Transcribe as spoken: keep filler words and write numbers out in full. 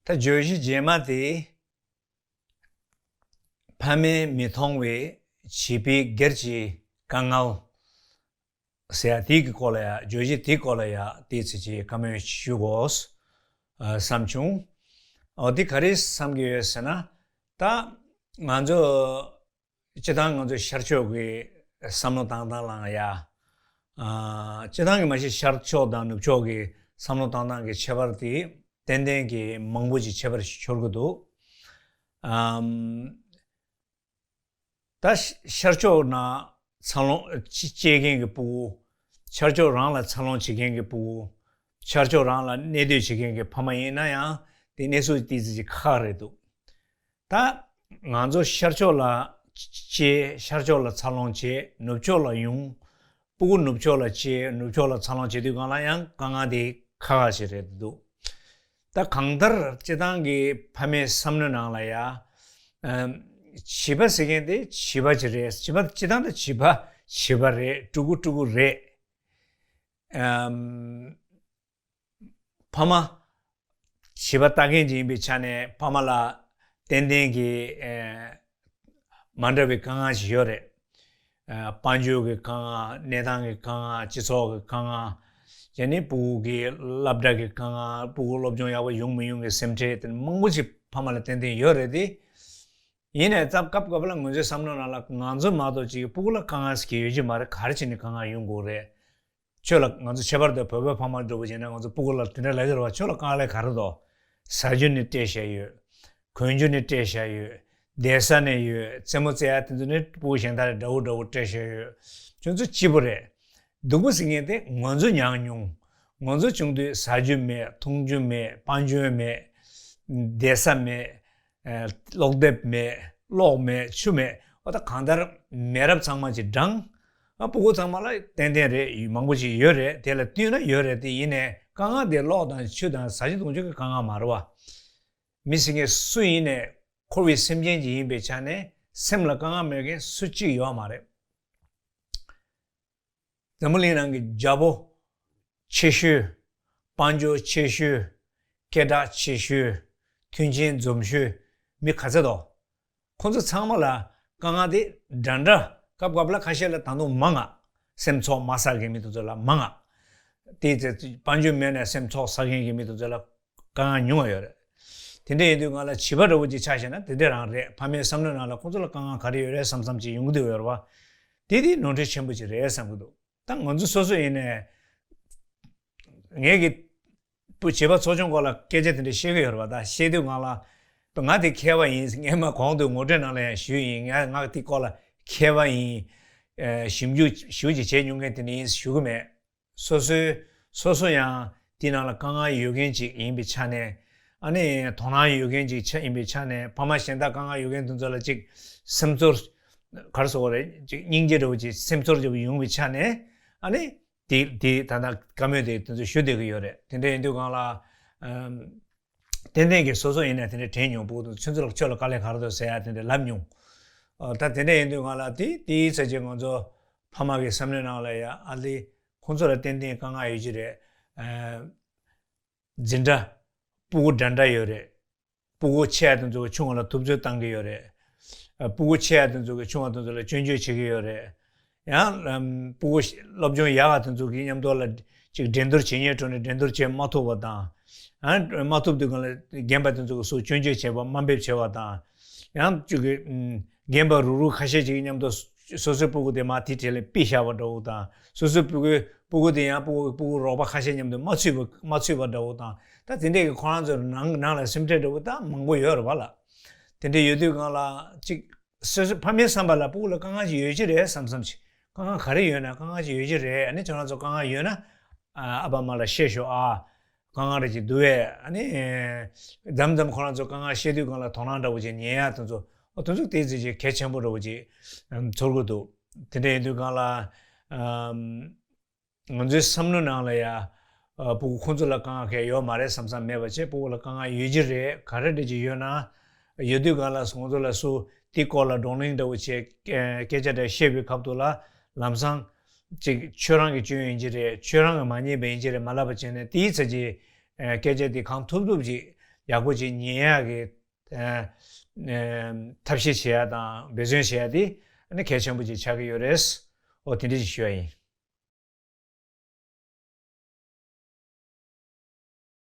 ད་བརྗོད་གཞི་རྗེས་མ་དེ། ཕ་མས་མི་མཐོང་བའི་བྱིས་པའི་སྒེར་གྱི་དཀའ་ངལ་ཟེར་ཡ་དེ་གི་སྐོར་ལ་ཡ། བརྗོད་གཞི་དེའི་སྐོར་ལ་ཡ་དེ་ཚེ་ཅིག་བཀའ་མོལ་ཞུ་དགོས་བསམ་བྱུང་། འོ་དེ་ག་རེ་བསམ་གྱི་ཡོད་ཟེར་ན། ད་ང་ཚོ་སྤྱི་བཏང་ང་ཚོ་ཤར་ཕྱོགས་ཀྱི་བསམ་བློ་བཏང་སྟངས་ལའང་ཡ། ཨ། སྤྱི་བཏང་གི་མ་གཞི་ཤར་ཕྱོགས་དང་ནུབ་ཕྱོགས་ཀྱི་བསམ་བློ་བཏང་སྟངས་ཀྱི་ཁྱད་པར་དེ་ཏན་ཏན་གྱི་མང་པོ་ཅིག་ཁྱད་པར་ཤོར་གྱི་འདུག་ཨམ། ད་ཤར་ཕྱོགས་ན་འཚར་ལོངས་སྐྱེ་མཁན་གྱི་ཕྲུ་གུ། ཤར་ཕྱོགས་རང་ལ་འཚར་ལོངས་བྱེད་མཁན་གྱི་ཕྲུ་གུ། ཤར་ཕྱོགས་རང་ལ་གནས་སྡོད་བྱེད་མཁན་གྱི་ཕ་མ་ཡིན་ན་ཡང་དེ་གནས་ཚུལ་ཏོག་ཙམ་ཅིག་ཁག་རེད་འདུག་ད་ང་ཚོ་ཤར་ཕྱོགས་ལ་སྐྱེས། ཤར་ཕྱོགས་ལ་འཚར་ལོངས་བྱས། ནུབ་ཕྱོགས་ལ་ཡོང་། ཕྲུ་གུ་ནུབ་ཕྱོགས་ལ་སྐྱེས། ནུབ་ཕྱོགས་ལ་འཚར་ལོངས་བྱེད་དུས་སྒང་ལ་ཡང་དཀའ་ངལ་དེ་ཁག་ཁག་ཞིག་རེད་འདུག་ད་གང་ལྟར་སྤྱི་བཏང་གི་ཕ་མའི་བསམ་བློའི་ནང་ལ་ཡ། ཨམ། བྱིས་པ་ཟེར་མཁན་དེ་བྱིས་པ་ཅིག་རེད། བྱིས་པ་སྤྱི་བཏང་དུ་བྱིས་པ་བྱིས་པ་རེད། ཕྲུ་གུ་ཕྲུ་གུ་རེད། ཨམ། ཕ་མ་བྱིས་པ་ལྟ་མཁན་ཅིག་ཡིན་པའི་ཆ་ནས་ཕ་མ་ལ་ཏན་ཏན་གྱི། ཨེ། མ་འདྲ་བའི་དཀའ་ངལ་ཞིག་ཡོད་རེད། ཨེ། དཔལ་འབྱོར་གྱི་དཀའ་ངལ། གནས་སྟངས་ཀྱི་དཀའ་ངལ། སྤྱི་ཚོགས་ཀྱི་དཀའ་ངལ། དེ་ནས་ཕྲུ་གུ་གི་སློབ་གྲྭ་གི་དཀའ་ངལ། ཕྲུ་གུ་སློབ་སྦྱོང་ཡག་པོ་ཡོང་མི་ཡོང་གི་སེམས་ཁྲལ་དེ་མང་པོ་ཞིག་ཕ་མ་ལ་ཏན་ཏན་ཡོད་རེད་དེ། ཡིན་ནའི་སྐབས་སྐབས་ལ་ང་ཚོའི་བསམ་བློ་ནང་ལ་ང་ཚོ་མ་གཏོགས་ཅིག་ཕྲུ་གུ་ལ་དཀའ་ངལ་ཞིག་ཡོད་ཀྱི་མ་རེད། ག་རེ་བྱས་ནས་དཀའ་ངལ་ཡོང་དགོས་རེད། ཁྱོད་ལ་ང་ཚོ་ཁྱད་པར་དུ་བོད་པའི་ཕ་མ་འདྲ་པོ་བྱས་ན་ང་ཚོ་ཕྲུ་གུ་ལ་དེ་འདྲ་ལབ་ཀྱི་རེད་བ། ཁྱོད་ལ་དཀའ་ལས་ག་རེ་འདུག་ཟ་རྒྱུ་ནི་སྤྲད་བཞག་ཡོད། གོན་རྒྱུ་ནི་སྤྲད་བཞག་ཡོད། བསྡད་ས་ནི་ཡོད། རྩེད་མོ་རྩེ་ཡ་དེ་ཚོ་ནི་ཕྲུ་གུ་གཞན་དག་ལ་འདྲ་པོ་འདྲ་པོ་སྤྲད་བཞག་ཡོད། ཁྱོད་ཚོ་སྐྱིད་པོ་རེད། སྡུག་པོ་ཟེར་མཁན་དེ་ང་ཚོ་མྱངས་མྱོང་། ང་ཚོ་ཆུང་དུས་ཟ་རྒྱུ་མེད། འཐུང་རྒྱུ་མེད། དཔལ་འབྱོར་མེད། བསྡད་ས་མེད། ཨ། ཀློག་དེབ་མེད། གློག་མེད། ཆུ་མེད། འོ་ད་གང་ལྟར་མེད་རབས་ཚང་མ་ཅིག་བགྲངས། ཨ། ཕྲུ་གུ་ཚང་མ་ལ་ཏན་ཏན་རེད། མང་པོ་ཅིག་ཡོད་རེད། དེ་ལ་བསྟུན་ན་ཡོད་རེད། དེ་ཡིན་ནའི་དཀའ་ངལ་དེ་གློག་དང་ཆུ་དང་ཟ་རྒྱུ་འཐུང་རྒྱུ་གི་དཀའ་ངལ་མ་རེད་བ། མི་ཟེར་མཁན་སུ་ཡིན་ནའི་འཁོར་བའི་སེམས་ཅན་ཅིག་ཡིན་པའི་ཆ་ནས་སེམས་ལ་དཀའ་ངལ་མེད་མཁན་སུ་གཅིག་ཡོད་མ་རེད། འཛམ་བུ་གླིང་ནང་གི་རྒྱལ་པོ་ཆེ་ཤོས། དཔལ་འབྱོར་ཆེ་ཤོས། སྐད་གྲགས་ཆེ་ཤོས། མཐུན་རྐྱེན་འཛོམས་ཤོས་མི་ག་ཚད་འདུག་ཁོང་ཚོ་ཚང་མ་ལ་དཀའ་ངལ་དེ་འདྲ་འདྲ། སྐབས་སྐབས་ལ་ཁ་ཤས་ལ་ད་དུང་མང་ང་། སེམས་ཚོགས་མ་བསགས་མཁན་མི་དེ་ཚོ་ལ་མང་ང་། དེའི་ཚེ་དཔལ་འབྱོར་མེད་ནས་སེམས་ཚོགས་བསགས་མཁན་གྱི་མི་དེ་ཚོ་ལ་དཀའ་ངལ་ཉུང་བ་ཡོད་རེད། དེ་འདྲ་ཡིན་དུས་ང་ལ་བྱིས་པ་འདྲ་པོ་ཅིག་ཆ་བཞག་ན་དེ་འདྲ་རང་རེད། ཕ་མའི་བསམ་བློའི་ནང་ལ་ཁོང་ཚོ་ལ་དཀའ་ངལ་ག་རེ་ཡོད་རེད་བསམ་བསམ་ཅིག་ཡོང་གི་འདུག་ཡོད་རེད་བ། དེ་དེ་ནོར་འཁྲུལ་ཆེན་པོ་ཅིག་རེད་བསམ་གྱི་འདུག་ད་ང་ཚོ་སོ་སོ་ཡིན་ནའི། ངས་ཀྱི་བུ་བྱིས་པ་འཚོ་སྐྱོང་སྐོར་ལ་སྐད་ཆ་དེ་འདྲ་བཤད་ཀྱི་ཡོད་རེད་བ། ད་བཤད་དུས་སྒང་ལ་ང་དེ་མཁས་པ་ཡིན། སྔས་མ་གོང་དུ་ངོ་སྤྲོད་ནང་ལ་ཡང་ཞུས་ཡིན། ང་ང་དེ་སྐོར་ལ་མཁས་པ་ཡིན། ཨ། ཞིབ་འཇུག་ཞེ་ཅིག་བྱས་མྱོང་མཁན་དེ་འདྲ་ཡིན་ཞུ་གི་མེད། སོ་སོའི་སོ་སོ་ཡང་དེ་ནང་ལ་དཀའ་ངལ་ཡོད་མཁན་ཅིག་ཡིན་པའི་ཆ་ནས། ཨ་ནི་དོ་སྣང་ཡོད་མཁན་ཅིག་ཆ་ཡིན་པའི་ཆ་ནས། ཕ་མ་གཞན་དག་དཀའ་ངལ་ཡོད་མཁན་དེ་ཚོ་ལ་ཅིག་སེམས་ཚོར། ག་རེ་ཟེར་དགོས་རེད། ཅིག་སྙིང་རྗེ་འདྲ་པོ་ཅིག་སེམས་ཚོར་འདྲ་པོ་ཡོང་བའི་ཆ་ནས། ཨ་ནི་དེ་དེ་ད་ལྟ་བཀའ་མོལ་དེ་དེ་ཚོ་ཞུ་བསྡད་ཀྱི་ཡོད་རེད། དེ་འདྲ་ཡིན་དུས་སྒང་ལ། ཨམ། ཏན་ཏན་གྱི་སོ་སོ་ཡིན་ན་དེ་འདྲ་དྲན་མྱོང་། ཕྲུ་གུ་དང་ཚུན་ཚོད་ལ་ཁྱོད་ལ་དཀའ་ལས་ག་རེ་འདུག་ཟེར་ཡ་དེ་འདྲ་ལབ་མྱོང་། ཨ། ད་དེ་འདྲ་ཡིན་དུས་སྒང་ལ་དེ་དེའི་ཚེ་ཅིག་ང་ཚོ་ཕ་མ་གི་བསམ་བློའི་ནང་ལ་ཡ། ཨ་ལེ། ཁོང་ཚོ་ལ་ཏན་ཏན་དཀའ་ངལ་ཡོད་ཀྱི་རེད། ཨ། འཛིན་གྲྭ་ཕྲུ་གུ་འདྲ་འདྲ་ཡོད་རེད། ཕྲུ་གུ་ཆེ་ཡ་དེ་ཚོ་གི་ཆུང་བ་ལ་ཐུབ་ཚོད་བཏང་གི་ཡོད་རེད། ཨ། ཕྲུ་གུ་ཆེ་ཡ་དེ་ཚོ་གི་ཆུང་བ་དེ་ཚོ་ལ་སྐྱོན་བརྗོད་བྱེད་ཀྱི་ཡོད་རེད། ཡང་ཕྲུ་གུ་སློབ་སྦྱོང་ཡག་ག་དེ་ཚོ་གི་མཉམ་དུ་ལ་ཅིག་འགྲན་བསྡུར་བྱེད་སྙིང་བྲོ་ནས་འགྲན་བསྡུར་བྱེད་མ་ཐུབ་པ་དང་། ཨ། མ་ཐུབ་དུས་སྒང་ལ་རྒན་པ་དེ་ཚོ་གི་སུ་སྐྱོན་བརྗོད་བྱེད་པ་དམའ་འབེབས་བྱེད་པ་དང་། ཡང་ཅིག་གི་རྒན་པ་རུག་རུག་ཁ་ཤས་ཅིག་མཉམ་དུ་སོ་སོའི་ཕྲུ་གུ་དེ་མར་དེའི་གྲས་ལ་ཕུད་བཞག་པ་འདྲ་བོ་དང་། སོ་སོའི་ཕྲུ་གུ་ཕྲུ་གུ་དེ་ཡང་ཕྲུ་གུ་ཕྲུ་གུ་རོགས་པ་ཁ་ཤས་མཉམ་དུ་མ་ཚུད་པ་མ་ཚུད་པ་འདྲ་བོ་དང་། ད་དེ་འདྲས་ཀྱི་ཁོ་རང་ཚོའི་ནང་ནང་ལ་སེམས་ཁྲལ་འདྲ་བོ་ད་མང་པོ་ཡོད་རེད་བ་ལ། དེ་འདྲས་ཡོད་དུས་སྒང་ལ་ཅིག་སོ་སོའི་ཕ་མའི་བསམ་པ་ལ་ཕྲུ་གུ་ལ་དཀའ་ངལ་ཅིག་ཡོད་ཀྱི་རེད་བསམ་བསམ་ཅིག་དཀའ་ངལ་ག་རེ་ཡོད་ན། དཀའ་ངལ་ཅིག་ཡོད་ཀྱི་རེད། ཨ་ནི་ཁྱོད་རང་ཚོ་དཀའ་ངལ་ཡོད་ན། ཨ། ཨ་ཕ་མ་ལ་བཤད་ཤོག་ཨ། དཀའ་ངལ་རེ་ཅིག་འདུག་བས། ཨ་ནི་མཚམས་མཚམས་ཁོ་རང་ཚོ་དཀའ་ངལ་བཤད་དུས་སྒང་ལ་དོ་སྣང་འདྲ་བོ་ཅིག་ཉན་ཡ་དེ་ཚོ། ཨོ། དེ་ཚོ་དེ་ཚོ་ཅིག་གལ་ཆེན་པོ་འདྲ་བོ་ཅིག་ཚོར་གི་འདུག་དེ་འདྲ་ཡིན་དུས་སྒང་ལ། ཨམ། ང་ཚོའི་བསམ་བློའི་ནང་ལ་ཡ། ཨ། ཕྲུ་གུ་ཁོང་ཚོ་ལ་དཀའ་ངལ་གང་ཡང་ཡོད་མ་རེད་བསམ་བསམ་མེད་པ་བྱས། ཕྲུ་གུ་ལ་དཀའ་ངལ་ཡོད་ཀྱི་རེད། ག་རེ་འདྲ་ཅིག་ཡོད་ན། ཡོད་དུས་སྒང་ལ་ང་ཚོ་ལ་སུ་དེའི་སྐོར་ལ་བགྲོ་གླེང་འདྲ་བོ་བྱས། སྐད་ཆ་འདྲ་བཤད་པའི་སྐབས་དུ་ལ། ལམ་སང་ཅིག་ཁྱོད་རང་གི་སྐྱོན་ཡིན་གྱི་རེད། ཁྱོད་རང་གིས་མ་ཉན་པ་ཡིན་གྱི་རེད། མ་ལབ་པ་བྱས་ནས་དེའི་ཚེ་ཅིག་སྐད་ཆ་དེ་གང་ཐུབ་ཐུབ་ཅིག་ ཡག་པོ་ཅིག་ཉན་ཡག་གི་ཨ་ཨ་ཐབས་ཤེས་བྱེད་ཡག་དང་འབད་བརྩོན་བྱེད་ཡག་དེ་ཨ་ནི་གལ་ཆེན་པོ་ཅིག་ཆགས་ཀྱི་ཡོད་རེད། ཨོ་དེ་འདྲ་ཞིག་ཞུ་ཡག་ཡིན།